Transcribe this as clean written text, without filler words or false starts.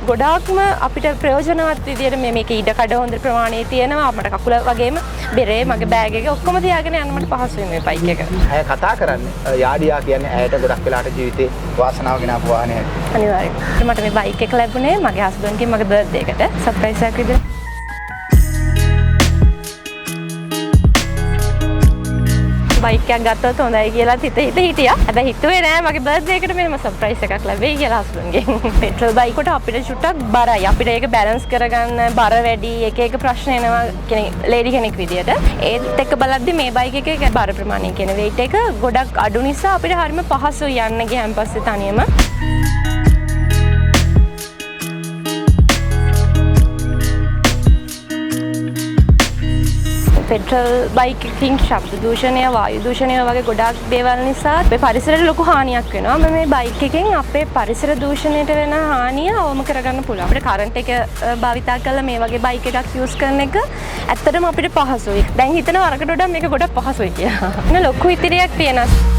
ගොඩාක්ම අපිට ප්‍රයෝජනවත් විදියට මේ මේකේ ඉඩ කඩ හොඳ ප්‍රමාණයේ තියෙනවා. මට කකුල වගේම බෙරේ මගේ බෑග් එක ඔක්කොම තියාගෙන යන්න මට පහසුයි මේ බයික් එක. ඇය කතා කරන්නේ යාඩියා කියන්නේ ඇයට ගොඩක් වෙලාට ජීවිතේ වාසනාව ගෙන ආපු වාහනයක්. අනිවාර්යයෙන්ම. මට මේ බයික් එක ලැබුණේ මගේ හස්බන්ඩ්ගෙන් මගේ බර්ත්ඩේ එකට සර්ප්‍රයිස් එකක් විදියට. බයික් එකක් ගත්තොත් හොඳයි කියලා හිත හිත හිටියා. හැබැයි හිතුවේ නෑ මගේ බර්ත්ඩේ එකට මෙහෙම සර්ප්‍රයිස් එකක් ලැබෙයි කියලා හස්බන්ඩ්ගෙන්. පෙට්‍රල් බයික් කොට අපිට චුට්ටක් බරයි. අපිට ඒක බැලන්ස් කරගන්න බර වැඩි, එක එක ප්‍රශ්න එනවා කෙනෙක් ලේඩි කෙනෙක් විදියට. ඒත් එක්ක බලද්දි මේ බයික් එකේ බර ප්‍රමාණය කියන වේට් එක ගොඩක් අඩු නිසා අපිට හරිම පහසුයි යන්න ගියන් පස්සේ තනියම. පෙට්‍රල් බයික් එකකින් ශබ්ද දූෂණය, වායු දූෂණය වගේ ගොඩාක් දේවල් නිසා අපේ පරිසරයට ලොකු හානියක් වෙනවා. මේ බයික් එකෙන් අපේ පරිසර දූෂණයට වෙන හානිය අවම කරගන්න පුළුවන්. අපිට කරන්ට් එක භාවිතා කරලා මේ වගේ බයික් එකක් යූස් කරන එක ඇත්තටම අපිට පහසුයි. දැන් හිතනවා අරකට වඩා මේක ගොඩක් පහසුයි කියලා. ලොකු ඉතිරියක් තියෙනවා.